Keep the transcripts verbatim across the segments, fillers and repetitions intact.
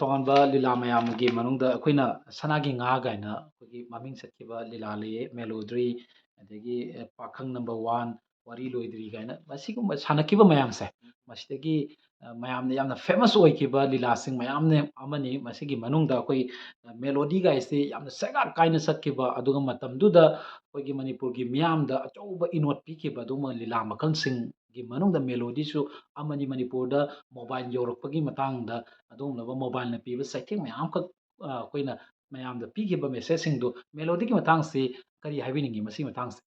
ꯇꯣꯉꯥꯟꯕ ꯂꯤꯂꯥ ꯃꯌꯥꯝꯒꯤ ꯃꯅꯨꯡꯗ ꯑꯩꯈꯣꯏꯅ ꯁꯅꯥꯒꯤ ꯉꯥ ꯀꯥꯏꯅ ꯑꯩꯈꯣꯏꯒꯤ ꯃꯃꯤꯡ ꯆꯠꯈꯤꯕ ꯂꯤꯂꯥ ꯂꯩꯌꯦ, ꯃꯦꯂꯣꯗ꯭ꯔꯤ, ꯑꯗꯒꯤ, ꯑ, ꯄꯥꯈꯪ ꯅꯝꯕꯔ ꯋꯥꯟ, ꯋꯥꯔꯤ ꯂꯣꯏꯗ꯭ꯔꯤ ꯀꯥꯏꯅ, ꯃꯁꯤꯒꯨꯝꯕ ꯁꯥꯟꯅꯈꯤꯕ ꯃꯌꯥꯝꯁꯦ, ꯃꯁꯤꯗꯒꯤ, ꯑ, ꯃꯌꯥꯝꯅ ꯌꯥꯝꯅ famous ꯑꯣꯏꯈꯤꯕ ꯂꯤꯂꯥꯁꯤꯡ ꯃꯌꯥꯝꯅ ꯑꯃꯅꯤ꯫ ꯃꯁꯤꯒꯤ ꯃꯅꯨꯡꯗ ꯑꯩꯈꯣꯏ, ꯑ, ꯃꯦꯂꯣꯗꯤ ꯒꯥꯏꯁꯤ ꯌꯥꯝꯅ ꯁꯦꯒꯥꯛ ꯀꯥꯏꯅ ꯆꯠꯈꯤꯕ, ꯑꯗꯨꯒ ꯃꯇꯝꯗꯨꯗ ꯑꯩꯈꯣꯏꯒꯤ ꯃꯅꯤꯄꯨꯔꯒꯤ ꯃꯤꯌꯥꯝꯗ ꯑꯆꯧꯕ ꯏꯅꯣꯠ ꯄꯤꯈꯤꯕ ꯑꯗꯨꯒꯨꯝꯕ ꯂꯤꯂꯥ ꯃꯈꯜꯁꯤꯡꯒꯤ ꯃꯅꯨꯡꯗ ꯃꯦꯂꯣꯗꯤꯁꯨ ꯑꯃꯅꯤ꯫ ꯃꯅꯤꯄꯨꯔꯗ mobile ꯌꯧꯔꯛꯄꯒꯤ ꯃꯇꯥꯡꯗ ꯑꯗꯨꯒꯨꯝꯂꯕ mobileꯅ ꯄꯤꯕ ꯆꯩꯊꯦꯡ ꯃꯌꯥꯝ ꯑꯃꯈꯛ, ꯑ, ꯑꯩꯈꯣꯏꯅ ꯃꯌꯥꯝꯗ ꯄꯤꯈꯤꯕ messageꯁꯤꯡꯗꯨ, ꯃꯦꯂꯣꯗꯤꯒꯤ ꯃꯇꯥꯡꯁꯤ ꯀꯔꯤ ꯍꯥꯏꯕꯤꯅꯤꯡꯉꯤ ꯃꯁꯤꯒꯤ ꯃꯇꯥꯡꯁꯤ?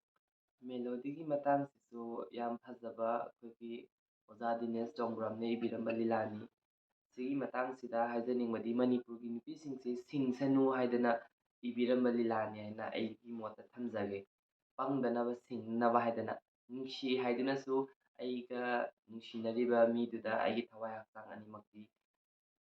ꯃꯦꯂꯣꯗꯤꯒꯤ ꯃꯇꯥꯡꯁꯤꯁꯨ ꯌꯥꯝ ꯐꯖꯕ ꯑꯩꯈꯣꯏꯒꯤ ꯑꯣꯖꯥ ꯗꯤꯅꯦꯁ ꯆꯣꯡꯕ꯭ꯔꯥꯝꯅ ꯏꯕꯤꯔꯝꯕ ꯂꯤꯂꯥꯅꯤ꯫ ꯁꯤꯒꯤ ꯃꯇꯥꯡꯁꯤꯗ ꯍꯥꯏꯖꯅꯤꯡꯕꯗꯤ ꯃꯅꯤꯄꯨꯔꯒꯤ ꯅꯨꯄꯤꯁꯤꯡꯁꯦ ꯁꯤꯡꯁꯅꯨ ꯍꯥꯏꯗꯅ ꯏꯕꯤꯔꯝꯕ ꯂꯤꯂꯥꯅꯤ ꯍꯥꯏꯅ ꯑꯩꯒꯤ ꯃꯣꯠꯇ ꯊꯝꯖꯒꯦ꯫ ꯄꯪꯗꯅꯕ ꯁꯤꯡꯅꯕ ꯍꯥꯏꯗꯅ ꯅꯨꯡꯁꯤ ꯍꯥꯏꯗꯨꯅꯁꯨ ꯑꯩꯒ ꯅꯨꯡꯁꯤꯅꯔꯤꯕ ꯃꯤꯗꯨꯗ ꯑꯩꯒꯤ ꯊꯋꯥꯏ ꯍꯛꯆꯥꯡ ꯑꯅꯤꯃꯛꯇꯤ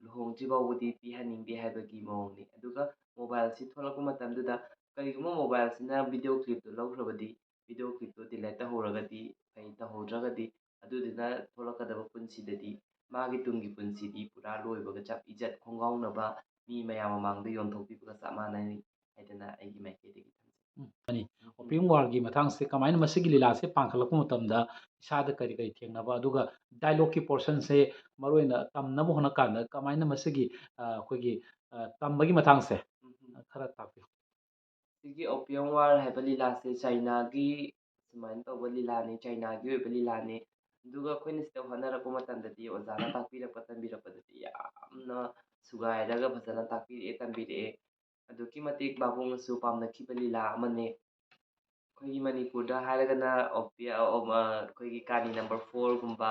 ꯂꯨꯍꯣꯡꯗ꯭ꯔꯤ ꯐꯥꯎꯕꯗꯤ ꯄꯤꯍꯟꯅꯤꯡꯗꯦ ꯍꯥꯏꯕꯒꯤ ꯃꯑꯣꯡꯅꯤ꯫ ꯑꯗꯨꯒ mobileꯁꯤ ꯊꯣꯛꯂꯛꯄ ꯃꯇꯝꯗꯨꯗ ꯀꯔꯤꯒꯨꯝꯕ mobileꯁꯤꯅ video clipꯇꯨ ꯂꯧꯈ꯭ꯔꯕꯗꯤ, video clipꯇꯨ delete ꯇꯧꯍꯧꯔꯒꯗꯤ ꯐꯩ, ꯇꯧꯍꯧꯗ꯭ꯔꯒꯗꯤ ꯑꯗꯨꯗꯨꯅ ꯊꯣꯛꯂꯛꯀꯗꯕ ꯄꯨꯟꯁꯤꯗꯗꯤ ꯃꯥꯒꯤ ꯇꯨꯡꯒꯤ ꯄꯨꯟꯁꯤꯗꯤ ꯄꯨꯔꯥ ꯂꯣꯏꯕꯒ ꯆꯞ, ꯏꯖꯠ ꯈꯣꯡꯒꯥꯎꯅꯕ ꯃꯤ ꯃꯌꯥꯝ ꯃꯃꯥꯡꯗ ꯌꯣꯟꯊꯣꯛꯄꯤꯕꯒ ꯆꯞ ꯃꯥꯟꯅꯩ ꯍꯥꯏꯗꯅ ꯑꯩꯒꯤ ꯃꯥꯏꯀꯩꯗꯒꯤ ꯊꯝꯖꯩ꯫ ꯎꯝ, ꯃꯥꯅꯤ꯫ ꯎꯝ꯫ Opium warꯒꯤ ꯃꯇꯥꯡꯁꯦ ꯀꯃꯥꯏꯅ ꯃꯁꯤꯒꯤ ꯂꯤꯂꯥꯁꯦ ꯄꯥꯡꯈꯠꯂꯛꯄ ꯃꯇꯝꯗ ꯏꯁꯥꯗ ꯀꯔꯤ ꯀꯔꯤ ꯊꯦꯡꯅꯕ, ꯑꯗꯨꯒ dialogueꯀꯤ portionꯁꯦ ꯃꯔꯨꯑꯣꯏꯅ ꯇꯝꯅꯕ ꯍꯣꯠꯅ ꯀꯥꯟꯗ ꯀꯃꯥꯏꯅ ꯃꯁꯤꯒꯤ, ꯑ, ꯑꯩꯈꯣꯏꯒꯤ, ꯑ, ꯇꯝꯕꯒꯤ ꯃꯇꯥꯡꯁꯦ, ꯎꯝ, ꯎꯝ꯫ ꯑ, ꯈꯔ ꯇꯥꯛꯄꯤꯌꯨ꯫ ꯁꯤꯒꯤ Opium war ꯍꯥꯏꯕ ꯂꯤꯂꯥꯁꯦ ꯆꯩꯅꯥꯒꯤ ꯁꯨꯃꯥꯏꯅ ꯇꯧꯕ ꯂꯤꯂꯥꯅꯤ, ꯆꯩꯅꯥꯒꯤ ꯑꯣꯏꯕ ꯂꯤꯂꯥꯅꯤ꯫ ꯑꯗꯨꯒ ꯑꯩꯈꯣꯏꯅ ꯁꯤꯗ ꯍꯣꯠꯅꯔꯛꯄ ꯃꯇꯝꯗꯗꯤ ꯑꯣꯖꯥꯅ ꯇꯥꯛꯄꯤꯔꯛꯄ, ꯇꯝꯕꯤꯔꯛꯄꯗꯗꯤ ꯌꯥꯝꯅ ꯁꯨꯒꯥꯏꯔꯒ ꯐꯖꯅ ꯇꯥꯛꯄꯤꯔꯛꯑꯦ, ꯇꯝꯕꯤꯔꯛꯑꯦ꯫ ꯑꯗꯨꯛꯀꯤ ꯃꯇꯤꯛ ꯚꯥꯕꯣꯛꯅꯁꯨ ꯄꯥꯝꯅꯈꯤꯕ ꯂꯤꯂꯥ ꯑꯃꯅꯤ꯫ ꯑꯩꯈꯣꯏꯒꯤ ꯃꯅꯤꯄꯨꯔꯗ ꯍꯥꯏꯔꯒꯅ ꯑꯣꯄꯤ-, ꯑ, ꯑꯣ-, ꯑ, ꯑꯩꯈꯣꯏꯒꯤ ꯀꯥꯅꯤ number fourꯒꯨꯝꯕ,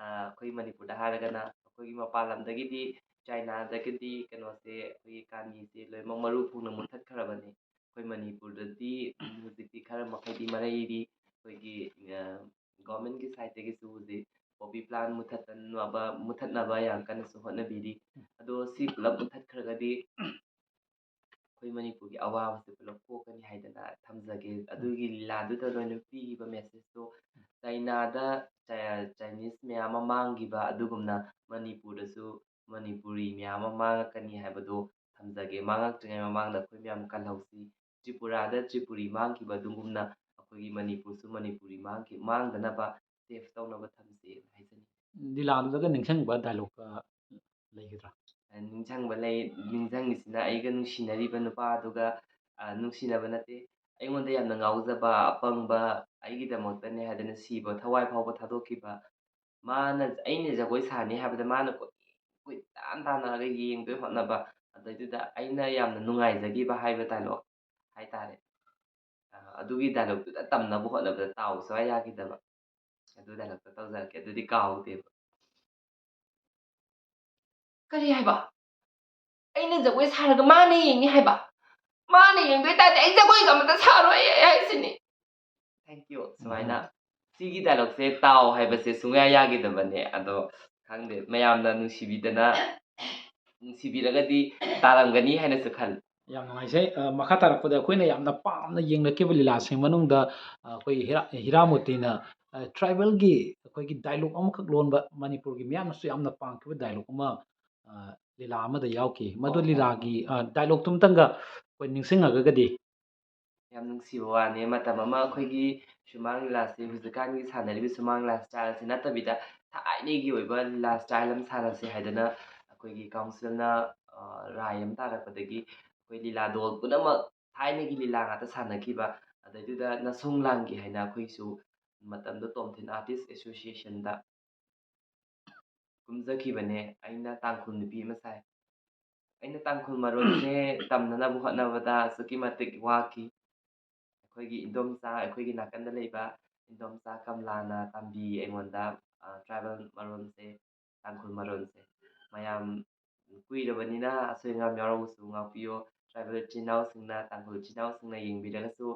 ꯑ, ꯑꯩꯈꯣꯏ ꯃꯅꯤꯄꯨꯔꯗ ꯍꯥꯏꯔꯒꯅ ꯑꯩꯈꯣꯏꯒꯤ ꯃꯄꯥꯟ ꯂꯝꯗꯒꯤꯗꯤ, ꯆꯥꯏꯅꯥꯗꯒꯤꯗꯤ ꯀꯩꯅꯣꯁꯦ, ꯑꯩꯈꯣꯏꯒꯤ ꯀꯥꯅꯤꯁꯦ ꯂꯣꯏꯅꯃꯛ ꯃꯔꯨ ꯐꯪꯅ ꯃꯨꯠꯊꯠꯈ꯭ꯔꯕꯅꯤ꯫ ꯑꯩꯈꯣꯏ ꯃꯅꯤꯄꯨꯔꯗꯗꯤ ꯍꯧꯖꯤꯛꯇꯤ ꯈꯔ ꯃꯈꯩꯗꯤ ꯃꯔꯩꯔꯤ꯫ ꯑꯩꯈꯣꯏꯒꯤ, ꯑ, governmentꯀꯤ sideꯇꯒꯤꯁꯨ ꯍꯧꯖꯤꯛ poppy plant ꯃꯨꯠꯊꯠꯇꯅꯕ, ꯃꯨꯠꯊꯠꯅꯕ ꯌꯥꯝ ꯀꯟꯅꯁꯨ ꯍꯣꯠꯅꯕꯤꯔꯤ꯫ ꯑꯗꯣ ꯁꯤ ꯄꯨꯂꯞ ꯃꯨꯠꯊꯠꯈ꯭ꯔꯒꯗꯤ ꯑꯩꯈꯣꯏ ꯃꯅꯤꯄꯨꯔꯒꯤ ꯑꯋꯥꯕꯁꯦ ꯄꯨꯂꯞ ꯀꯣꯛꯀꯅꯤ ꯍꯥꯏꯗꯅ ꯊꯝꯖꯒꯦ꯫ ꯑꯗꯨꯒꯤ ꯂꯤꯂꯥꯗꯨꯗ ꯂꯣꯏꯅ ꯄꯤꯈꯤꯕ messageꯇꯣ ꯆꯥꯏꯅꯥꯗ ꯆꯥ-, Chinese ꯃꯌꯥꯝ ꯑꯃ ꯃꯥꯡꯈꯤꯕ ꯑꯗꯨꯒꯨꯝꯅ ꯃꯅꯤꯄꯨꯔꯗꯁꯨ ꯃꯅꯤꯄꯨꯔꯤ ꯃꯌꯥꯝ ꯑꯃ ꯃꯥꯡꯉꯛꯀꯅꯤ ꯍꯥꯏꯕꯗꯣ ꯊꯝꯖꯒꯦ꯫ ꯃꯥꯡꯉꯛꯇ꯭ꯔꯤꯉꯩ ꯃꯃꯥꯡꯗ ꯑꯩꯈꯣꯏ ꯃꯌꯥꯝ ꯀꯜꯍꯧꯁꯤ꯫ ꯇ꯭ꯔꯤꯄꯨꯔꯥꯗ ꯇ꯭ꯔꯤꯄꯨꯔꯤ ꯃꯥꯡꯈꯤꯕ ꯑꯗꯨꯒꯨꯝꯅ ꯑꯩꯈꯣꯏꯒꯤ ꯃꯅꯤꯄꯨꯔꯁꯨ ꯃꯅꯤꯄꯨꯔꯤ ꯃꯥꯡꯈꯤ-, ꯃꯥꯡꯗꯅꯕ ꯁꯦꯐ ꯇꯧꯅꯕ ꯊꯝꯁꯦꯅ ꯍꯥꯏꯖꯅꯤꯡꯉꯤ꯫ ꯂꯤꯂꯥꯗꯨꯗꯒ ꯅꯤꯡꯁꯤꯡꯕ ꯗꯥꯏꯂꯣꯛꯀ ꯂꯩꯒꯗ꯭ꯔꯥ? ꯅꯤꯡꯁꯤꯡꯕ ꯂꯩ꯫ ꯅꯤꯡꯁꯤꯡꯉꯤꯁꯤꯅ ꯑꯩꯒ ꯅꯨꯡꯁꯤꯅꯔꯤꯕ ꯅꯨꯄꯥꯗꯨꯒ, ꯑ, ꯅꯨꯡꯁꯤꯅꯕ ꯅꯠꯇꯦ, ꯑꯩꯉꯣꯟꯗ ꯌꯥꯝꯅ ꯉꯥꯎꯖꯕ, ꯑꯄꯪꯕ, ꯑꯩꯒꯤꯗꯃꯛꯇꯅꯦ ꯍꯥꯏꯗꯅ ꯁꯤꯕ ꯊꯋꯥꯏ ꯐꯥꯎꯕ ꯊꯥꯗꯣꯛꯈꯤꯕ, ꯃꯥꯅ, ꯑꯩꯅ ꯖꯒꯣꯏ ꯁꯥꯅꯤ ꯍꯥꯏꯕꯗ ꯃꯥꯅ ꯀꯣꯏ-, ꯀꯣꯏꯇꯥꯟ ꯇꯥꯟꯅꯔꯒ ꯌꯦꯡꯗꯣꯏ ꯍꯣꯠꯅꯕ, ꯑꯗꯩꯗꯨꯗ ꯑꯩꯅ ꯌꯥꯝꯅ ꯅꯨꯡꯉꯥꯏꯖꯈꯤꯕ ꯍꯥꯏꯕ ꯗꯥꯏꯂꯣꯛ ꯍꯥꯏꯇꯥꯔꯦ꯫ ꯑ, ꯑꯗꯨꯒꯤ ꯗꯥꯏꯂꯣꯛꯇꯨꯗ ꯇꯝꯅꯕ ꯍꯣꯠꯅꯕꯗ ꯇꯥꯎ ꯁꯨꯡꯌꯥ ꯌꯥꯈꯤꯗꯕ꯫ ꯑꯗꯨ ꯗꯥꯏꯂꯣꯛꯇꯣ ꯇꯧꯖꯔꯛꯀꯦ, ꯑꯗꯨꯗꯤ ꯀꯥꯎꯗꯦꯕ꯫ "ꯀꯔꯤ ꯍꯥꯏꯕ? ꯑꯩꯅ ꯖꯒꯣꯏ ꯁꯥꯔꯒ ꯃꯥꯅ ꯌꯦꯡꯅꯤ ꯍꯥꯏꯕ? ꯃꯥꯅ ꯌꯦꯡꯗꯣꯏ ꯇꯥꯔꯗꯤ ꯑꯩ ꯖꯒꯣꯏꯒ ꯑꯃꯇ ꯁꯥꯔꯣꯏ" ꯍꯥꯏꯁꯤꯅꯤ꯫ Thank you꯫ ꯁꯨꯃꯥꯏꯅ ꯁꯤꯒꯤ ꯗꯥꯏꯂꯣꯛꯁꯦ ꯇꯥꯎ ꯍꯥꯏꯕꯁꯦ ꯁꯨꯡꯌꯥ ꯌꯥꯈꯤꯗꯕꯅꯦ꯫ ꯑꯗꯣ ꯈꯪꯗꯦ, ꯃꯌꯥꯝꯅ ꯅꯨꯡꯁꯤꯕꯤꯗꯅ, ꯅꯨꯡꯁꯤꯕꯤꯔꯒꯗꯤ ꯇꯥꯔꯝꯒꯅꯤ ꯍꯥꯏꯅꯁꯨ ꯈꯜꯂꯤ꯫ ꯌꯥꯝ ꯅꯨꯡꯉꯥꯏꯖꯩ꯫ ꯑ, ꯃꯈꯥ ꯇꯥꯔꯛꯄꯗ ꯑꯩꯈꯣꯏꯅ ꯌꯥꯝꯅ ꯄꯥꯝꯅ ꯌꯦꯡꯅꯈꯤꯕ ꯂꯤꯂꯥꯁꯤꯡ ꯃꯅꯨꯡꯗ, ꯑ, ꯑꯩꯈꯣꯏꯒꯤ ꯍꯤꯔꯥ-, ꯍꯤꯔꯥꯃꯣꯇꯤꯅ, ꯑ, ꯇ꯭ꯔꯥꯏꯕꯦꯜꯒꯤ ꯑꯩꯈꯣꯏꯒꯤ ꯗꯥꯏꯂꯣꯛ ꯑꯃꯈꯛ ꯂꯣꯟꯕ, ꯃꯅꯤꯄꯨꯔꯒꯤ ꯃꯤꯌꯥꯝꯅꯁꯨ ꯌꯥꯝꯅ ꯄꯥꯝꯈꯤꯕ ꯗꯥꯏꯂꯣꯛ ꯑꯃ, ꯑ, ꯂꯤꯂꯥ ꯑꯃꯗ ꯌꯥꯎꯈꯤ꯫ ꯃꯗꯨ ꯑꯣ, ꯑꯣ꯫ ꯂꯤꯂꯥꯒꯤ, ꯑ, ꯗꯥꯏꯂꯣꯛꯇꯨ ꯑꯃꯇꯪꯒ ꯑꯩꯈꯣꯏ ꯅꯤꯡꯁꯤꯡꯉꯒꯗꯤ꯫ ꯌꯥꯝ ꯅꯨꯡꯁꯤꯕ ꯋꯥꯅꯦ꯫ ꯃꯇꯝ ꯑꯃ ꯑꯩꯈꯣꯏꯒꯤ ꯁꯨꯃꯥꯡ ꯂꯤꯂꯥꯁꯦ, ꯍꯧꯖꯤꯛꯀꯥꯟꯒꯤ ꯁꯥꯟꯅꯔꯤꯕ ꯁꯨꯃꯥꯡ ꯂꯤꯂꯥ ꯁ꯭ꯇꯥꯏꯜꯁꯦ ꯅꯠꯇꯕꯤꯗ, ꯊꯥꯏꯅꯒꯤ ꯑꯣꯏꯕ ꯂꯤꯂꯥ ꯁ꯭ꯇꯥꯏꯜ ꯑꯃ ꯁꯥꯟꯅꯁꯦ ꯍꯥꯏꯗꯅ ꯑꯩꯈꯣꯏꯒꯤ ꯀꯥꯎꯟꯁꯤꯜꯅ, ꯑ, ꯔꯥꯏ ꯑꯃ ꯇꯥꯔꯛꯄꯗꯒꯤ ꯑꯩꯈꯣꯏ ꯂꯤꯂꯥ ꯗꯣꯜ ꯄꯨꯝꯅꯃꯛ ꯊꯥꯏꯅꯒꯤ ꯂꯤꯂꯥ ꯉꯥꯛꯇ ꯁꯥꯟꯅꯈꯤꯕ꯫ ꯑꯗꯩꯗꯨꯗ ꯅꯁꯣꯡ ꯂꯥꯡꯒꯦ ꯍꯥꯏꯅ ꯑꯩꯈꯣꯏꯁꯨ ꯃꯇꯝꯗꯣ ꯇꯣꯝꯊꯤꯟ ꯑꯥꯔꯇꯤꯁ ꯑꯦꯁꯣꯁꯤꯌꯦꯁꯟꯗ ꯀꯨꯝꯖꯈꯤꯕꯅꯦ꯫ ꯑꯩꯅ ꯇꯥꯡꯈꯨꯜ ꯅꯨꯄꯤ ꯑꯃ ꯁꯥꯏ꯫ ꯑꯩꯅ ꯇꯥꯡꯈꯨꯜ ꯃꯔꯣꯟꯁꯦ ꯇꯝꯅꯅꯕ ꯍꯣꯠꯅꯕꯗ ꯑꯁꯨꯛꯀꯤ ꯃꯇꯤꯛ ꯋꯥꯈꯤ꯫ ꯑꯩꯈꯣꯏꯒꯤ ꯏꯟꯗꯣꯝꯆꯥ, ꯑꯩꯈꯣꯏꯒꯤ ꯅꯥꯀꯟꯗ ꯂꯩꯕ ꯏꯟꯗꯣꯝꯆꯥ ꯀꯝꯂꯥꯅ ꯇꯝꯕꯤ ꯑꯩꯉꯣꯟꯗ, ꯑ, ꯇ꯭ꯔꯥꯏꯕꯦꯜ ꯃꯔꯣꯟꯁꯦ, ꯇꯥꯡꯈꯨꯜ ꯃꯔꯣꯟꯁꯦ꯫ ꯃꯌꯥꯝ ꯀꯨꯏꯔꯕꯅꯤꯅ ꯑꯁꯣꯏ ꯑꯉꯥꯝ ꯌꯥꯎꯔꯕꯁꯨ ꯉꯥꯛꯄꯤꯌꯣ꯫ ꯇ꯭ꯔꯥꯏꯕꯦꯜ ꯏꯆꯤꯟ ꯏꯅꯥꯎꯁꯤꯡꯅ, ꯇꯥꯡꯈꯨꯜ ꯏꯆꯤꯟ ꯏꯅꯥꯎꯁꯤꯡꯅ ꯌꯦꯡꯕꯤꯔꯒꯁꯨ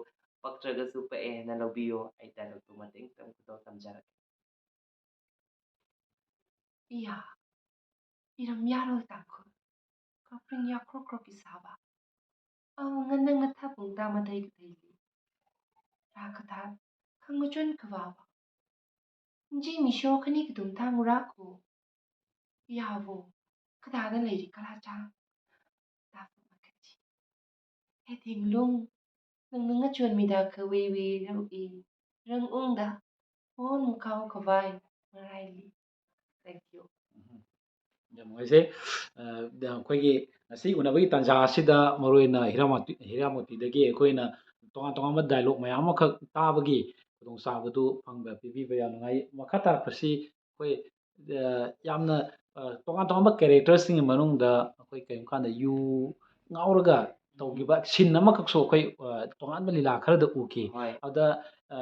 ꯄꯛꯇ꯭ꯔꯒꯁꯨ ꯄꯛꯑꯦ ꯍꯥꯏꯅ ꯂꯧꯕꯤꯌꯣ꯫ ꯑꯩ ꯗꯥꯏꯂꯣꯛꯇꯨ ꯃꯇꯦꯛ ꯑꯃꯇꯪ ꯈꯨꯗꯣꯜ ꯇꯝꯖꯔꯛꯀꯦ꯫ ꯏꯌꯥ, ꯏꯔꯝ ꯌꯥꯔꯣꯜ ꯇꯥꯡꯈꯨꯜ, ꯀꯥꯄ꯭ꯔꯤꯡ ꯌꯥꯈ꯭ꯔꯣꯛ ꯈ꯭ꯔꯣꯛꯀꯤ ꯁꯥꯕ, ꯑꯋꯥ ꯉꯟꯅꯪꯅ ꯊꯥꯕꯨꯡ ꯇꯥ ꯃꯊꯩ ꯀꯊꯩ ꯂꯤ, ꯔꯥ ꯀꯊꯥ, ꯈꯪꯉꯨꯆꯣꯟ ꯈꯨꯋꯥꯕ, ꯏꯟꯖꯤ ꯃꯤꯁꯣ ꯈꯅꯤ ꯀꯗꯨꯝ ꯊꯥꯡ ꯎꯔꯥꯛꯈꯣ, ꯏꯌꯥꯕꯣ, ꯀꯗꯥꯗ ꯂꯩꯔꯤ ꯀꯂꯥꯆꯥꯡ? ꯇꯥꯕ ꯃꯈꯩꯁꯤ꯫ ꯍꯦ ꯊꯦꯡꯂꯨꯡ, ꯅꯪꯅ ꯉꯆꯣꯟ ꯃꯤꯗꯥ ꯈꯋꯦ ꯋꯦ ꯔꯧꯏ, ꯔꯪ ꯎꯪꯗ, ꯍꯣꯟ ꯃꯨꯈꯥꯎ ꯈꯕꯥꯏ, ꯉꯔꯥꯏꯂꯤ꯫ Thank you꯫ ꯌꯥꯝ ꯅꯨꯡꯉꯥꯏꯖꯩ꯫ ꯑ, ꯑꯩꯈꯣꯏꯒꯤ ꯉꯁꯤ ꯎꯅꯕꯒꯤ ꯇꯥꯟꯖꯥ ꯑꯁꯤꯗ ꯃꯔꯨꯑꯣꯏꯅ ꯍꯤꯔꯥꯃꯣꯇꯤ-, ꯍꯤꯔꯥꯃꯣꯇꯤꯗꯒꯤ ꯑꯩꯈꯣꯏꯅ ꯇꯣꯉꯥꯟ ꯇꯣꯉꯥꯟꯕ dialogue ꯃꯌꯥꯝ ꯑꯃꯈꯛ ꯇꯥꯕꯒꯤ ꯈꯨꯗꯣꯡꯆꯥꯕꯗꯨ ꯐꯪꯕ, ꯄꯤꯕꯤꯕ ꯌꯥꯝ ꯅꯨꯡꯉꯥꯏ꯫ ꯃꯈꯥ ꯇꯥꯔꯛꯄꯁꯤ ꯑꯩꯈꯣꯏ, ꯑ, ꯌꯥꯝꯅ, ꯑ, ꯇꯣꯉꯥꯟ ꯇꯣꯉꯥꯟꯕ characterꯁꯤꯡꯒꯤ ꯃꯅꯨꯡꯗ ꯑꯩꯈꯣꯏ ꯀꯔꯤꯒꯨꯝꯕ ꯀꯥꯟꯗ ꯌꯨ ꯉꯥꯎꯔꯒ ꯇꯧꯈꯤꯕ scene ꯑꯃꯈꯛꯁꯨ ꯑꯩꯈꯣꯏ, ꯑ, ꯇꯣꯉꯥꯟꯕ ꯂꯤꯂꯥ ꯈꯔꯗ ꯎꯈꯤ꯫ ꯍꯣꯏ꯫ ꯑꯗꯨꯗ, ꯑ,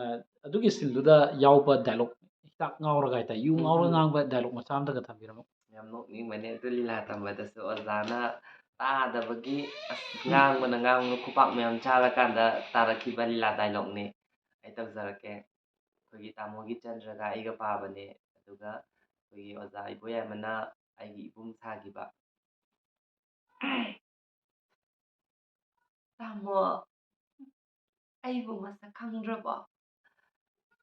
ꯑꯗꯨꯒꯤ sceneꯗꯨꯗ ꯌꯥꯎꯕ dialogue, ꯍꯤꯗꯥꯛ ꯉꯥꯎꯔꯒ ꯍꯥꯏꯇꯥꯔꯦ, ꯌꯨ ꯎꯝ, ꯉꯥꯎꯔꯒ ꯎꯝ꯫ ꯉꯥꯡꯕ dialogue ꯃꯆꯥ ꯑꯝꯇꯒ ꯊꯝꯕꯤꯔꯝꯃꯨ꯫ ꯌꯥꯝ ꯅꯣꯛꯅꯤꯡꯕꯅꯦ꯫ ꯑꯗꯨ ꯂꯤꯂꯥ ꯇꯝꯕꯗꯁꯨ ꯑꯣꯖꯥꯅ ꯇꯥꯗꯕꯒꯤ ꯑꯁ ꯉꯥꯡꯕꯅ ꯉꯥꯡꯕꯅ ꯈꯨꯄꯥꯛ ꯃꯌꯥꯝ ꯆꯥꯔꯀꯥꯟꯗ ꯇꯥꯔꯛꯈꯤꯕ ꯂꯤꯂꯥ dialogueꯅꯦ꯫ ꯑꯩ ꯇꯧꯖꯔꯛꯀꯦ꯫ ꯑꯩꯈꯣꯏꯒꯤ ꯇꯥꯃꯣꯒꯤ ꯆꯟꯗ꯭ꯔꯒ ꯑꯩꯒ ꯄꯥꯕꯅꯦ꯫ ꯑꯗꯨꯒ ꯑꯩꯈꯣꯏꯒꯤ ꯑꯣꯖꯥ ꯏꯕꯣꯌꯥꯏꯃꯅ ꯑꯩꯒꯤ ꯏꯕꯨꯡ ꯁꯥꯈꯤꯕ꯫ ꯇꯥꯃꯣ, ꯑꯩꯕꯨ ꯃꯁꯛ ꯈꯪꯗ꯭ꯔꯕꯣ?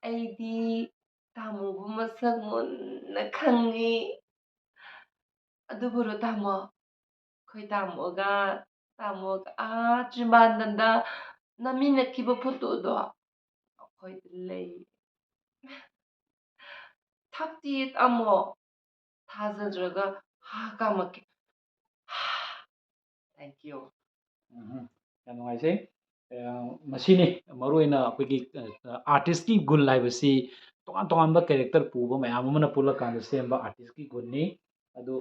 ꯑꯩꯗꯤ ꯇꯥꯃꯣꯕꯨ ꯃꯁꯛ ꯃꯨꯟꯅ ꯈꯪꯉꯤ꯫ ꯑꯗꯨꯕꯨꯔꯣ ꯇꯥꯃꯣ? ꯑꯩꯈꯣꯏ ꯇꯥꯃꯣꯒ, ꯇꯥꯃꯣꯒ ꯑꯥ ꯆꯤꯝꯕꯥꯟꯗꯟꯗ ꯅꯝꯃꯤꯟꯅꯈꯤꯕ photoꯗꯣ ꯑꯩꯈꯣꯏꯗ ꯂꯩ꯫ ꯊꯛꯇꯤ ꯇꯥꯃꯣ, ꯊꯥꯖꯗ꯭ꯔꯒ ꯍꯥ ꯀꯥꯝꯃꯛꯀꯦ꯫ Thank you꯫ ꯎꯝ, ꯌꯥꯝ ꯅꯨꯡꯉꯥꯏꯖꯩ꯫ ꯑ, ꯃꯁꯤꯅꯤ ꯃꯔꯨꯑꯣꯏꯅ ꯑꯩꯈꯣꯏꯒꯤ, ꯑ, artistꯀꯤ ꯒꯨꯟ ꯍꯥꯏꯕꯁꯤ ꯇꯣꯉꯥꯟ ꯇꯣꯉꯥꯟꯕ character ꯄꯨꯕ ꯃꯌꯥꯝ ꯑꯃꯅ ꯄꯨꯜꯂꯀꯥꯟꯗ ꯁꯦꯝꯕ artistꯀꯤ ꯒꯨꯟꯅꯤ꯫ ꯑꯗꯨ,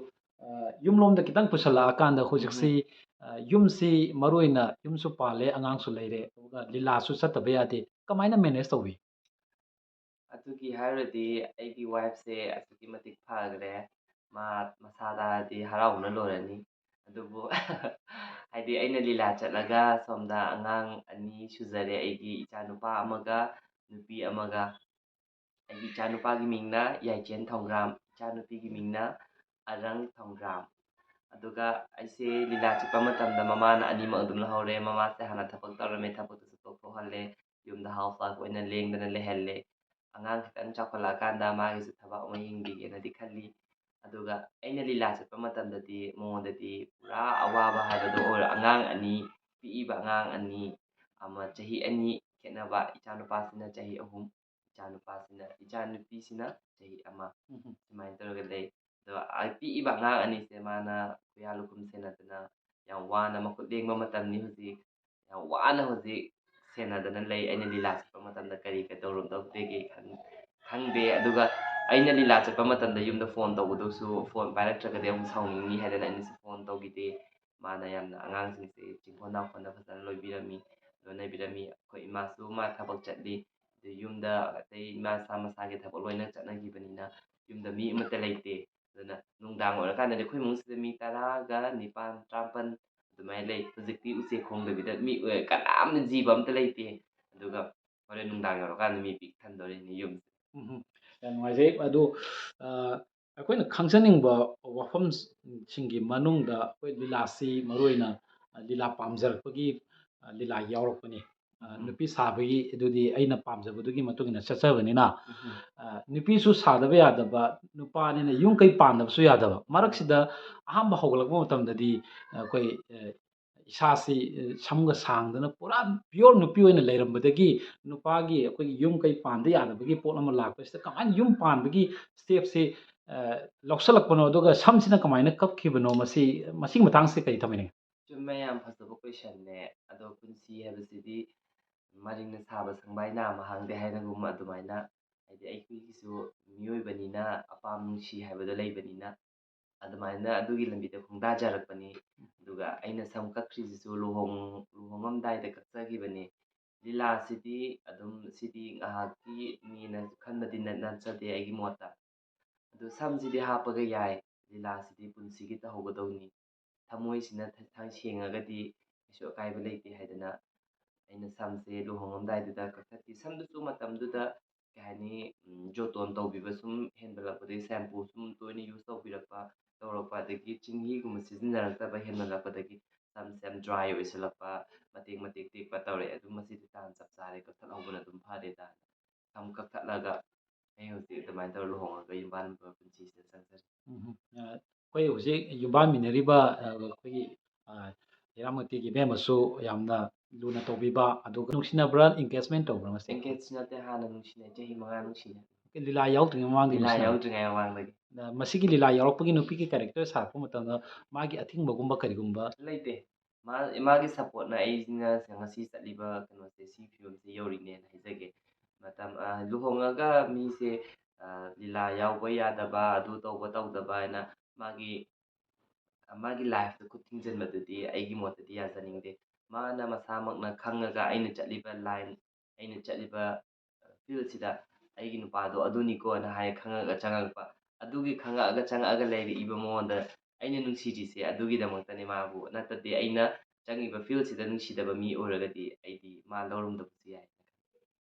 ꯑ, ꯌꯨꯝꯂꯣꯝꯗ ꯈꯤꯇꯪ ꯄꯨꯁꯜꯂꯛꯑꯀꯥꯟꯗ ꯍꯧꯖꯤꯛꯁꯤ, ꯎꯝ꯫ ꯑ, ꯌꯨꯝꯁꯤ ꯃꯔꯨꯑꯣꯏꯅ ꯌꯨꯝꯁꯨ ꯄꯥꯜꯂꯦ, ꯑꯉꯥꯡꯁꯨ ꯂꯩꯔꯦ, ꯑꯗꯨꯒ ꯂꯤꯂꯥꯁꯨ ꯆꯠꯇꯕ ꯌꯥꯗꯦ꯫ ꯀꯃꯥꯏꯅ manage ꯇꯧꯏ? ꯑꯗꯨꯒꯤ ꯍꯥꯏꯔꯨꯔꯗꯤ ꯑꯩꯒꯤ wifeꯁꯦ ꯑꯁꯨꯛꯀꯤ ꯃꯇꯤꯛ ꯐꯈ꯭ꯔꯦ꯫ ꯃꯥ ꯃꯁꯥ ꯇꯥꯔꯗꯤ ꯍꯔꯥꯎꯕꯅ ꯂꯣꯏꯔꯅꯤ꯫ ꯑꯗꯨꯕꯨ ꯍꯥꯏꯗꯤ ꯑꯩꯅ ꯂꯤꯂꯥ ꯆꯠꯂꯒ ꯁꯣꯝꯗ ꯑꯉꯥꯡ ꯑꯅꯤ ꯁꯨꯖꯔꯦ, ꯑꯩꯒꯤ ꯏꯆꯥꯅꯨꯄꯥ ꯑꯃꯒ ꯅꯨꯄꯤ ꯑꯃꯒ꯫ ꯑꯩꯒꯤ ꯏꯆꯥꯅꯨꯄꯥꯒꯤ ꯃꯤꯡꯅ ꯌꯥꯏꯆꯦꯟ ꯊꯧꯒ꯭ꯔꯥꯝ, ꯏꯆꯥꯅꯨꯄꯤꯒꯤ ꯃꯤꯡꯅ ꯑꯔꯪ ꯊꯧꯒ꯭ꯔꯥꯝ꯫ ꯑꯗꯨꯒ ꯑꯩꯁꯦ ꯂꯤꯂꯥ ꯆꯠꯄ ꯃꯇꯝꯗ ꯃꯃꯥꯅ ꯑꯅꯤꯃꯛ ꯑꯗꯨꯝ ꯂꯧꯍꯧꯔꯦ꯫ ꯃꯃꯥꯁꯦ ꯍꯥꯟꯅ ꯊꯕꯛ ꯇꯧꯔꯝꯃꯦ, ꯊꯕꯛꯇꯨꯁꯨ ꯇꯣꯛꯊꯣꯛꯍꯜꯂꯦ꯫ ꯌꯨꯝꯗ house wife ꯑꯣꯏꯅ ꯂꯦꯡꯗꯅ ꯂꯩꯍꯜꯂꯦ꯫ ꯑꯉꯥꯡ ꯈꯤꯇꯪ ꯆꯥꯎꯈꯠꯂꯛꯑꯀꯥꯟꯗ ꯃꯥꯒꯤꯁꯨ ꯊꯕꯛ ꯑꯃ ꯌꯦꯡꯕꯤꯒꯦꯅꯗꯤ ꯈꯜꯂꯤ꯫ ꯑꯗꯨꯒ ꯑꯩꯅ ꯂꯤꯂꯥ ꯆꯠꯄ ꯃꯇꯝꯗꯗꯤ ꯃꯉꯣꯟꯗꯗꯤ ꯄꯨꯔꯥ ꯑꯋꯥꯕ ꯍꯥꯏꯕꯗꯣ ꯑꯣꯏꯔꯣ꯫ ꯑꯉꯥꯡ ꯑꯅꯤ, ꯄꯤꯛꯏꯕ ꯑꯉꯥꯡ ꯑꯅꯤ, ꯑꯃ ꯆꯍꯤ ꯑꯅꯤ ꯈꯦꯠꯅꯕ, ꯏꯆꯥꯅꯨꯄꯥꯁꯤꯅ ꯆꯍꯤ ꯑꯍꯨꯝ, ꯏꯆꯥꯅꯨꯄꯥꯁꯤꯅ, ꯏꯆꯥꯅꯨꯄꯤꯁꯤꯅ ꯆꯍꯤ ꯑꯃ꯫ ꯎꯝ꯫ ꯁꯨꯃꯥꯏꯅ ꯇꯧꯔꯒ ꯂꯩ꯫ ꯑꯗꯣ ꯑ-, ꯄꯤꯛꯏꯕ ꯑꯉꯥꯡ ꯑꯅꯤꯁꯦ ꯃꯥꯅ ꯈꯨꯌꯥ ꯂꯨꯈꯨꯝ ꯁꯦꯟꯅꯗꯅ ꯌꯥꯝ ꯋꯥꯅ ꯃꯈꯨꯠ ꯂꯦꯡꯕ ꯃꯇꯝꯅꯤ ꯍꯧꯖꯤꯛ꯫ ꯌꯥꯝ ꯋꯥꯅ ꯍꯧꯖꯤꯛ ꯁꯦꯟꯅꯗꯅ ꯂꯩ꯫ ꯑꯩꯅ ꯂꯤꯂꯥ ꯆꯠꯄ ꯃꯇꯝꯗ ꯀꯔꯤ ꯀꯩꯗꯧꯔꯝꯗꯧꯒꯦ ꯈꯪ-, ꯈꯪꯗꯦ꯫ ꯑꯗꯨꯒ ꯑꯩꯅ ꯂꯤꯂꯥ ꯆꯠꯄ ꯃꯇꯝꯗ ꯌꯨꯝꯗ ꯐꯣꯟ ꯇꯧꯕꯗꯨꯁꯨ ꯐꯣꯟ ꯄꯥꯏꯔꯛꯇ꯭ꯔꯒꯗꯤ ꯑꯃꯨꯛ ꯁꯥꯎꯅꯤꯡꯅꯤ ꯍꯥꯏꯗꯅ ꯑꯩꯅꯁꯨ ꯐꯣꯟ ꯇꯧꯈꯤꯗꯦ꯫ ꯃꯥꯅ ꯌꯥꯝꯅ ꯑꯉꯥꯡꯁꯤꯡꯁꯦ ꯆꯤꯡꯈꯣꯟ ꯅꯥꯎꯈꯣꯟꯗ ꯐꯖꯅ ꯂꯣꯏꯕꯤꯔꯝꯃꯤ, ꯂꯣꯏꯅꯕꯤꯔꯝꯃꯤ꯫ ꯑꯩꯈꯣꯏ ꯏꯃꯥꯁꯨ ꯃꯥ ꯊꯕꯛ ꯆꯠꯂꯤ꯫ ꯑꯗꯨ ꯌꯨꯝꯗ ꯑꯇꯩ ꯏꯃꯥ ꯃꯁꯥ ꯃꯁꯥꯒꯤ ꯊꯕꯛ ꯂꯣꯏꯅ ꯆꯠꯅꯈꯤꯕꯅꯤꯅ ꯌꯨꯝꯗ ꯃꯤ ꯑꯃꯠꯇ ꯂꯩꯇꯦ꯫ ꯑꯗꯨꯅ ꯅꯨꯡꯗꯥꯡ ꯑꯣꯏꯔꯀꯥꯟꯗꯗꯤ ꯑꯩꯈꯣꯏ ꯏꯃꯨꯡꯁꯤꯗ ꯃꯤ ꯇꯔꯥꯒ ꯅꯤꯄꯥꯟ, ꯇꯔꯥꯃꯥꯄꯟ ꯑꯗꯨꯃꯥꯏꯅ ꯂꯩ꯫ ꯍꯧꯖꯤꯛꯇꯤ ꯎꯆꯦꯛ ꯈꯣꯡꯗꯕꯤꯗ ꯃꯤ, ꯑ, ꯀꯅꯥꯝꯅ ꯖꯤꯕ ꯑꯝꯇ ꯂꯩꯇꯦ꯫ ꯑꯗꯨꯒ ꯍꯣꯔꯦꯟ ꯅꯨꯡꯗꯥꯡ ꯌꯧꯔꯀꯥꯟꯗ ꯃꯤ ꯄꯤꯛ ꯊꯟꯗꯣꯔꯤꯅꯤ ꯌꯨꯝꯁꯦ꯫ ꯎꯝ, ꯌꯥꯝ ꯅꯨꯡꯉꯥꯏꯖꯩ꯫ ꯑꯗꯨ, ꯑ, ꯑꯩꯈꯣꯏꯅ ꯈꯪꯖꯅꯤꯡꯕ ꯋꯥꯐꯝꯁꯤꯡꯒꯤ ꯃꯅꯨꯡꯗ ꯑꯩꯈꯣꯏ ꯂꯤꯂꯥꯁꯤ ꯃꯔꯨꯑꯣꯏꯅ, ꯑ, ꯂꯤꯂꯥ ꯄꯥꯝꯖꯔꯛꯄꯒꯤ, ꯑ, ꯂꯤꯂꯥ ꯌꯥꯎꯔꯛꯄꯅꯤ꯫ ꯑ, ꯎꯝ꯫ ꯅꯨꯄꯤ ꯁꯥꯕꯒꯤ ꯑꯗꯨꯗꯤ ꯑꯩꯅ ꯄꯥꯝꯖꯕꯗꯨꯒꯤ ꯃꯇꯨꯡ ꯏꯟꯅ ꯆꯠꯆꯕꯅꯤꯅ, ꯎꯝ꯫ ꯑ, ꯅꯨꯄꯤꯁꯨ ꯁꯥꯗꯕ ꯌꯥꯗꯕ, ꯅꯨꯄꯥꯅꯤꯅ ꯌꯨꯝ ꯀꯩ ꯄꯥꯟꯗꯕꯁꯨ ꯌꯥꯗꯕ꯫ ꯃꯔꯛꯁꯤꯗ ꯑꯍꯥꯟꯕ ꯍꯧꯒꯠꯂꯛꯄ ꯃꯇꯝꯗꯗꯤ ꯑꯩꯈꯣꯏ, ꯑ, ꯏꯁꯥꯁꯤ, ꯑ, ꯁꯝꯒ ꯁꯥꯡꯗꯅ ꯄꯨꯔꯥ pure ꯅꯨꯄꯤ ꯑꯣꯏꯅ ꯂꯩꯔꯝꯕꯗꯒꯤ ꯅꯨꯄꯥꯒꯤ ꯑꯩꯈꯣꯏꯒꯤ ꯌꯨꯝ ꯀꯩ ꯄꯥꯟꯗ ꯌꯥꯗꯕꯒꯤ ꯄꯣꯠ ꯑꯃ ꯂꯥꯛꯄꯁꯤꯗ ꯀꯃꯥꯏꯅ ꯌꯨꯝ ꯄꯥꯟꯕꯒꯤ stepꯁꯤ, ꯑ, ꯂꯧꯁꯜꯂꯛꯄꯅꯣ? ꯑꯗꯨꯒ ꯁꯝꯁꯤꯅ ꯀꯃꯥꯏꯅ ꯀꯛꯈꯤꯕꯅꯣ? ꯃꯁꯤ, ꯃꯁꯤꯒꯤ ꯃꯇꯥꯡꯁꯦ ꯀꯔꯤ ꯊꯝꯕꯤꯅꯤꯡꯉꯤ? ꯆꯨꯝꯃꯦ, ꯌꯥꯝ ꯐꯖꯕ questionꯅꯦ꯫ ꯑꯗꯣ ꯄꯨꯟꯁꯤ ꯍꯥꯏꯕꯁꯤꯗꯤ ꯃꯔꯤꯡꯅ ꯁꯥꯕ ꯁꯪꯕꯥꯏ ꯅꯥꯝꯃ ꯍꯥꯡꯗꯦ ꯍꯥꯏꯅꯒꯨꯝ ꯑꯗꯨꯃꯥꯏꯅ, ꯍꯥꯏꯗꯤ ꯑꯩꯈꯣꯏꯒꯤꯁꯨ ꯃꯤꯑꯣꯏꯕꯅꯤꯅ ꯑꯄꯥꯝ ꯅꯨꯡꯁꯤ ꯍꯥꯏꯕꯗꯣ ꯂꯩꯕꯅꯤꯅ ꯑꯗꯨꯃꯥꯏꯅ ꯑꯗꯨꯒꯤ ꯂꯝꯕꯤꯗ ꯈꯣꯡꯗꯥꯖꯔꯛꯄꯅꯤ꯫ ꯑꯗꯨꯒ ꯑꯩꯅ ꯁꯝ ꯀꯛꯈ꯭ꯔꯤꯁꯤꯁꯨ ꯂꯨꯍꯣꯡ-, ꯂꯨꯍꯣꯡꯉꯝꯗꯥꯏꯗ ꯀꯛꯆꯈꯤꯕꯅꯤ꯫ ꯂꯤꯂꯥꯁꯤꯗꯤ ꯑꯗꯨꯝ ꯁꯤꯗꯤ ꯉꯥꯏꯍꯥꯛꯀꯤꯅꯦꯅ ꯈꯟꯕꯗꯤ ꯅꯠ-, ꯅꯠꯆꯗꯦ ꯑꯩꯒꯤ ꯃꯣꯠꯇ꯫ ꯑꯗꯨ ꯁꯝꯁꯤꯗꯤ ꯍꯥꯞꯄꯒ ꯌꯥꯏ, ꯂꯤꯂꯥꯁꯤꯗꯤ ꯄꯨꯟꯁꯤꯒꯤ ꯇꯧꯍꯧꯒꯗꯧꯅꯤ꯫ ꯊꯃꯣꯏꯁꯤꯅ ꯊ-, ꯊ-, ꯁꯦꯡꯉꯒꯗꯤ ꯀꯩꯁꯨ ꯑꯀꯥꯏꯕ ꯂꯩꯇꯦ ꯍꯥꯏꯗꯅ ꯑꯩꯅ ꯁꯝꯁꯦ ꯂꯨꯍꯣꯡꯉꯝꯗꯥꯏꯗꯨꯗ ꯀꯛꯊꯠꯈꯤ꯫ ꯁꯝꯗꯨꯁꯨ ꯃꯇꯝꯗꯨꯗ, ꯀꯩ ꯍꯥꯏꯅꯤ, ꯎꯝ, ꯖꯣꯇꯣꯟ ꯇꯧꯕꯤꯕ ꯁꯨꯝ ꯍꯦꯟꯒꯠꯂꯛꯄꯗꯒꯤ, shampoo ꯁꯨꯝ ꯇꯣꯏꯅ use ꯇꯧꯕꯤꯔꯛꯄ, ꯇꯧꯔꯛꯄ, ꯑꯗꯒꯤ ꯆꯤꯡꯍꯤꯒꯨꯝꯕ ꯁꯤꯖꯤꯟꯅꯔꯛꯇꯕ ꯍꯦꯟꯃꯜꯂꯛꯄꯗꯒꯤ ꯁꯝꯁꯦ ꯌꯥꯝ dry ꯑꯣꯏꯁꯤꯜꯂꯛꯄ, ꯃꯇꯦꯛ ꯃꯇꯦꯛ ꯇꯦꯛꯄ ꯇꯧꯔꯛꯑꯦ꯫ ꯑꯗꯨ ꯃꯁꯤꯗꯤ ꯇꯥꯟ ꯆꯞ ꯆꯥꯔꯦ, ꯀꯛꯊꯠꯍꯧꯕꯅ ꯑꯗꯨꯝ ꯐꯔꯦꯗ꯫ ꯁꯝ ꯀꯛꯊꯠꯂꯒ ꯑꯩ ꯍꯧꯖꯤꯛ ꯑꯗꯨꯃꯥꯏꯅ ꯇꯧꯔ ꯂꯨꯍꯣꯡꯉꯒ ꯌꯨꯝ ꯄꯥꯟꯕ ꯄꯨꯟꯁꯤꯁꯤꯗ ꯆꯪꯖꯔꯦ꯫ ꯎꯝ, ꯑ, ꯑꯩꯈꯣꯏ ꯍꯧꯖꯤꯛ ꯌꯨꯝꯕꯥꯟꯃꯤꯟꯅꯔꯤꯕ, ꯑ, ꯑꯩꯈꯣꯏꯒꯤ, ꯑ, ꯍꯤꯔꯥꯃꯣꯇꯤꯒꯤ ꯏꯕꯦꯝꯃꯁꯨ ꯌꯥꯝꯅ ꯂꯨꯅ ꯇꯧꯕꯤꯕ, ꯑꯗꯨꯒ ꯅꯨꯡꯁꯤꯅꯕ꯭ꯔꯥ, engagement ꯇꯧꯕ꯭ꯔꯥ ꯃꯁꯤ? Engage ꯅꯠꯇꯦ, ꯍꯥꯟꯅ ꯅꯨꯡꯁꯤꯅꯩ, ꯆꯍꯤ ꯃꯉꯥ ꯅꯨꯡꯁꯤꯅꯩ꯫ ꯂꯤꯂꯥ ꯌꯥꯎꯗ꯭ꯔꯤꯉꯩ ꯃꯃꯥꯡꯗꯒꯤ ꯂꯤꯂꯥ ꯅꯨꯡꯁꯤꯅꯕ? ꯌꯥꯎꯗ꯭ꯔꯤꯉꯩ ꯃꯃꯥꯡꯗꯒꯤ꯫ ꯑ, ꯃꯁꯤꯒꯤ ꯂꯤꯂꯥ ꯌꯥꯎꯔꯛꯄꯒꯤ ꯅꯨꯄꯤꯒꯤ character ꯁꯥꯔꯛꯄ ꯃꯇꯝꯗ ꯃꯥꯒꯤ ꯑꯊꯤꯡꯕꯒꯨꯝꯕ ꯀꯔꯤꯒꯨꯝꯕ? ꯂꯩꯇꯦ꯫ ꯃꯥ-, ꯃꯥꯒꯤ supportꯅ ꯑꯩꯁꯤꯅ ꯉꯁꯤ ꯆꯠꯂꯤꯕ ꯀꯩꯅꯣꯁꯦ, ꯁꯤ ꯐꯤꯕꯝꯁꯦ ꯌꯧꯔꯤꯅꯦꯅ ꯍꯥꯏꯖꯒꯦ꯫ ꯃꯇꯝ, ꯑ, ꯂꯨꯍꯣꯡꯉꯒ ꯃꯤꯁꯦ, ꯑ, ꯂꯤꯂꯥ ꯌꯥꯎꯕ ꯌꯥꯗꯕ, ꯑꯗꯨ ꯇꯧꯕ ꯇꯧꯗꯕ ꯍꯥꯏꯅ ꯃꯥꯒꯤ, ꯃꯥꯒꯤ lifeꯇ ꯈꯨꯠ ꯊꯤꯡꯖꯤꯟꯕꯗꯨꯗꯤ ꯑꯩꯒꯤ ꯃꯣꯠꯇꯗꯤ ꯌꯥꯖꯅꯤꯡꯗꯦ꯫ ꯃꯥꯅ ꯃꯁꯥꯃꯛꯅ ꯈꯪꯉꯒ ꯑꯩꯅ ꯆꯠꯂꯤꯕ line, ꯑꯩꯅ ꯆꯠꯂꯤꯕ fieldꯁꯤꯗ ꯑꯩꯒꯤ ꯅꯨꯄꯥꯗꯣ ꯑꯗꯨꯅꯤꯀꯣꯅ ꯍꯥꯏ ꯈꯪꯉꯒ ꯆꯪꯉꯛꯄ꯫ ꯑꯗꯨꯒꯤ ꯈꯪꯉꯛꯑꯒ ꯆꯪꯉꯛꯑꯒ ꯂꯩꯔꯛꯏꯕ ꯃꯉꯣꯟꯗ ꯑꯩꯅ ꯅꯨꯡꯁꯤꯔꯤꯁꯦ ꯑꯗꯨꯒꯤꯗꯃꯛꯇꯅꯤ ꯃꯥꯕꯨ꯫ ꯅꯠꯇ꯭ꯔꯗꯤ ꯑꯩꯅ ꯆꯪꯉꯤꯕ fieldꯁꯤꯗ ꯅꯨꯡꯁꯤꯗꯕ ꯃꯤ ꯑꯣꯏꯔꯒꯗꯤ ꯑꯩꯗꯤ ꯃꯥ ꯂꯧꯔꯝꯗꯕꯁꯨ ꯌꯥꯏ꯫